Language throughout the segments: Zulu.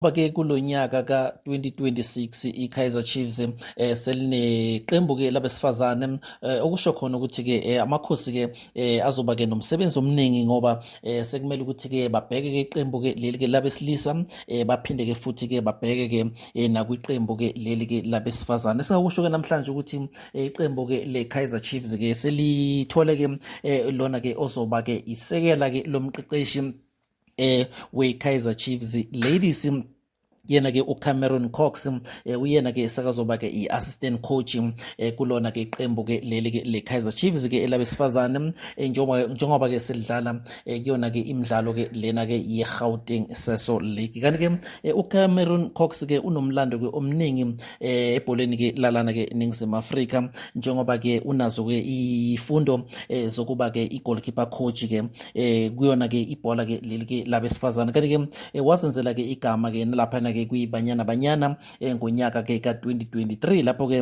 Ke kulo nyaka ka-2026 i-Kaizer Chiefs selineqembu ke labesifazane, okusho khona ukuthi ke amakhosi ke azoba ke nomsebenzi omningi ngoba sekumele ukuthi ke babheke ke iqembu ke leli ke labesilisa, baphinde ke futhi ke babheke ke nakwiqembu ke leli ke labesifazane. Singakusho ke namhlanje ukuthi iqembu ke le Kaizer Chiefs ke selithole ke lona ke ozoba ke isekela ke lomqeqeshi we-Kaizer Chiefs Ladies, yena ke uCameron Cox. Uyena ke sakazoba ke i-assistant coach kulona ke iqembu ke leli ke le Kaizer Chiefs ke elabesifazane, njengoba ke selidlala kuyona ke imidlalo ke lena ke ye-Gauteng Sasol League. Kanti ke uCameron Cox ke unomlando ke omningi ebholeni ke lalana ke eNingizimu Afrika, njengoba ke unazo ke ifundo zokuba ke i-goalkeeper coach ke kuyona ke ibhola ke leli ke labesifazane. Kanti ke wazenzela ke igama ke nalaphana ke kwiBanyana Banyana ngonyaka ke ka-2023, lapho ke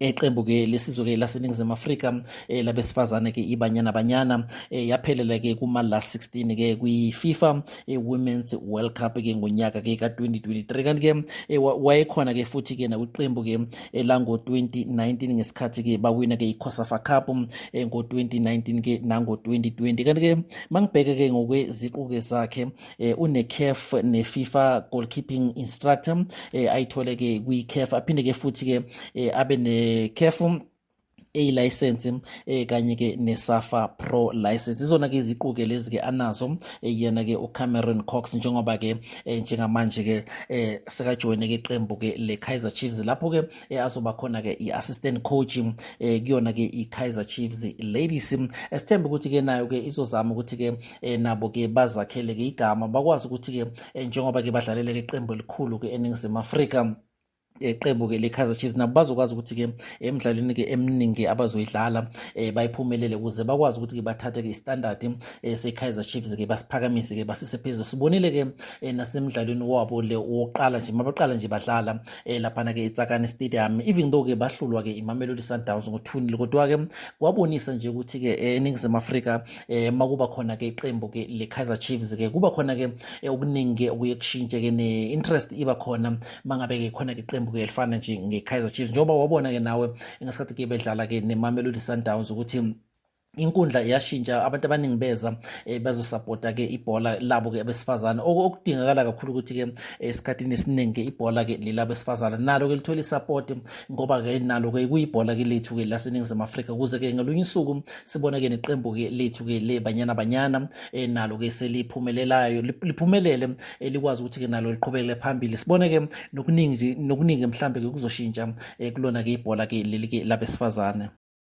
eqembu ke lesizwe ke laseNingizimu Afrika labesifazane ke iBanyana Banyana yaphelela ke kuma last 16 ke kwi FIFA Women's World Cup ke ngonyaka ke ka-2023. Kanti ke wayekhona ke futhi ke nakwiqembu ke lango 2019 ngesikhathi ke bawina ke iCOSAFA Cup ngo-2019 ke nango 2020. Kanti ke mangibheke ke ngokweziqu ke zakhe, une CAF ne FIFA goalkeeping instructor ayithole ke kwi CAF, aphinde ke futhi ke abe ne CAF A license kanye ke neSAFA Pro license. Izona ke iziqu ke lezi ke anazo yena ke uCameron Cox, njengoba ke njengamanje ke sekajoyine ke iqembu ke le Kaizer Chiefs, lapho ke azoba khona ke i-assistant coach kuyona ke i-Kaizer Chiefs Ladies. Esithemba ukuthi ke nayo ke izozama ukuthi ke nabo ke bazakhele ke igama, bakwazi ukuthi ke njengoba ke badlalele ke iqembu elikhulu ke eNingizimu Afrika, iqembu ke le-Kaizer Chiefs, nabo bazokwazi ukuthi ke emidlalweni ke eminingi abazoyidlala bayiphumelele, ukuze bakwazi ukuthi ke bathathe ke istandard se-Kaizer Chiefs ke basiphakamise ke basise phezulu. Sibonile ke nasemidlalweni wabo le wokuqala nje, mabaqala nje badlala laphana ke eTsakane Stadium, even though ke bahlulwa ke iMamelodi Sundowns ngo-2-0, kodwa ke kwabonisa nje ukuthi ke eNingizimu Afrika makuba khona ke iqembu ke le Kaizer Chiefs ke kuba khona ke okuningi ke okuye kushintshe ke, ne-interest iba khona mangabe ke khona ke iqembu ke elifana nje nge-Kaizer Chiefs, njengoba wabona ke nawe ngesikhathi ke bedlala ke neMamelodi Sundowns ukuthi inkundla iyashintsha, abantu abaningi beza bazosupporta ke ibhola labo ke abesifazane. Okudingakala kakhulu ukuthi ke esikhathini esiningi ke ibhola ke leli abesifazane nalo ke lithola isupport, ngoba ke nalo ke kuyibhola ke lethu ke laseNingizimu Afrika, ukuze ke ngalunye usuku sibone ke neqembu ke lethu ke le Banyana Banyana nalo ke seliphumelelayo, liphumelele, likwazi ukuthi ke nalo liqhubekele phambili. Sibone ke nokuningi nje, nokuningi mhlambe ke kuzoshintsha kulona ke ibhola ke leli ke labesifazane.